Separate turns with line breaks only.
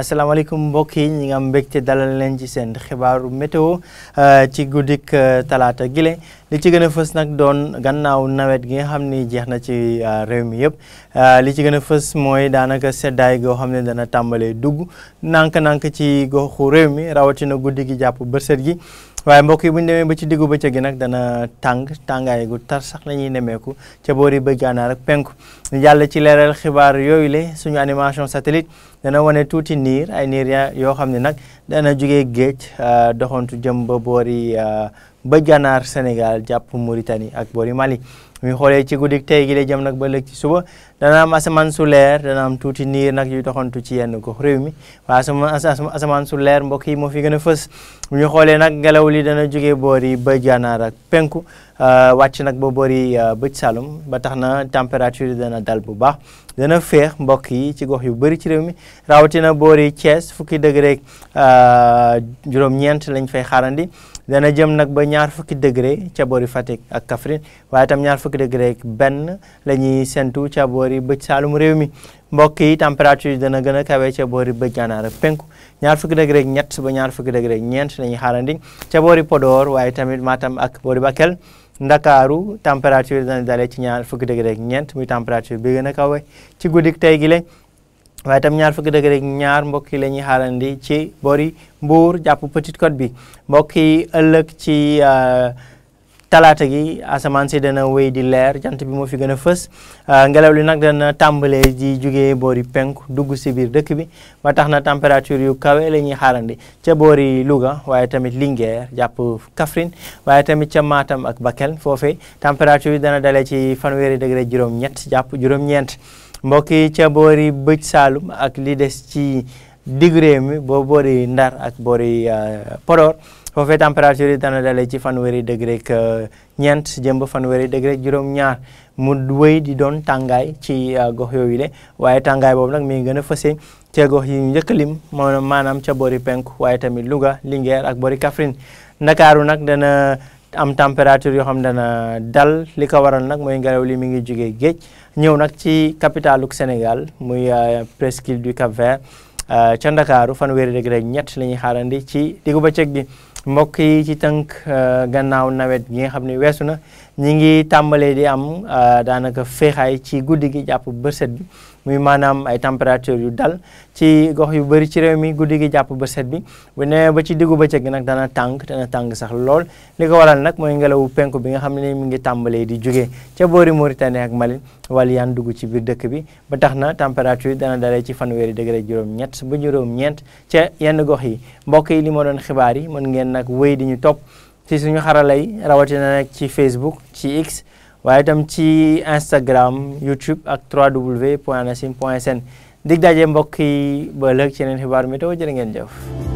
asalaamaaleykum mbokk yi ñi nga am mbégte dalal leen ci seen xibaaru météo ci guddik talaata gile li ci gën a fës nag doon gannaaw nawet gi nga xam ni jeex na ci réew mi yëpp li ci gën a fës mooy daanaka seddaay goo xam ne dana tàmbalee dugg nànk-nànk ci goxu réew mi rawatina guddi gi jàpp bërsët gi waaye mbokk yi bu ñu demee ba ci diggu bëccëg gi nag dana tàngaay gu tar sax la ñuy nemeeku ca boori bëj gànnaar ak penku ñu jàll ci leeral xibaar yooyu le suñu animation satellite dana wane tuuti niir ay niir yoo xam ne nag dana jugee géej doxantu jëm ba boori bëj gànnaar Sénégal jàpp Mauritanie ak boori Mali muy xoolee ci guddik tey gi la jëm nag ba lëg ci suba dana am asamaan su leer dana am tuuti niir nag yu doxantu ci yenn gox réew mi waaye asamaan su leer mbokk yi moo fi gën a fës bu ñu xoolee nag ngelaw li dana jógee boori bëj gànnaar ak penku wàcc nag ba boori bëj Saloum ba tax na température yi dana dal bu baax dana féex mbokk yi ci gox yu bëri ci réew mi rawatina boori Thiès fukki degré juróom-ñeent lañ fay xaarandi dana jëm nag ba ñaar fukki degré ca boori Fatick ak Kaffrine waaye tam ñaar fukki degré benn la ñuy sentu ca boori bëj Saloum réew mi mbokk yi température yi dana gën a kawe ca boori bëj gànnaar ak penku ñaar fukki degré ñett ba ñaar fukki degré ñeent la ñuy xaarandi ca boori Podor waaye tamit Matam ak boori Bakel Ndakaaru température dana dalee ci ñaar fukki degré ak ñeent muy température bi gën a kawe ci guddik tey gi la waaye tam ñaar fukki degré ak ñaar mbokk yi la ñuy xaarandi ci boori Mbour jàpp Petite Côte bi mbokk yi ëllëg ci talaata gi asamaan si dana wéy di leer jant bi moo fi gën a fës ngelaw li nag dana tàmbalee di jugee boori penku dugg si biir dëkk bi ba tax na température yu kawe la ñuy xaarandi ca boori Louga waaye tamit Linguère jàpp Kaffrine waaye tamit ca Matam ak Bakel foofee température yi dana dalee ci fanweeri degré juróom-ñett jàpp juróom-ñeent mbokk yi ca boori bëj Saloum ak li des ci digg réew mi boo boori Ndar ak boori Podor foofee température yi dana dalee ci fanweeri degré ak ñeent jëm ba fanweeri degré juróom-ñaar mu wéy di doon tàngaay ci gox yooyu le waaye tàngaay boobu nag mi ngi gën a fësee ca gox yi njëkk lim maanaam ca boori penku waaye tamit Louga Linguère ak boori Kaffrine Ndakaaru nag dana am température yoo xam dana dal li ko waral nag mooy ngelaw li mi ngi jógee géej ñëw nag ci capitaluk Sénégal muy presqu'île du Cap-Vert ca Ndakaaru fanweeri degré ñett la ñuy xaarandi ci diggu bëccëg bi mbokk yi ci tënk gannaaw nawet gi nga xam ne weesu na ñi ngi tàmbalee di am daanaka féexaay ci guddi gi jàpp bërset bi muy maanaam ay température yu dal ci gox yu bëri ci réew mi guddi gi jàpp bërset bi bu ne ba ci diggu bëccëg gi nag dana tàng sax lool li ko waral nag mooy ngelawu penku bi nga xam ne mi ngi tàmbalee di jóge ca boori Mauritanie ak Mali waliyaan dugg ci biir dëkk bi ba tax na température yi dana dalee ci fanweeri degré juróom-ñett ba juróom-ñeent ca yenn gox yi mbokk yi li ma doon xibaar yi mën ngeen nag wéy di ñu topp ci suñu xarala yi rawatina nag ci Facebook ci X waaye itam ci Instagram YouTube ak www.anacim.sn dig daje mbokk yi ba ëllëg ci yeneen xibaar météo jërë ngeen jëf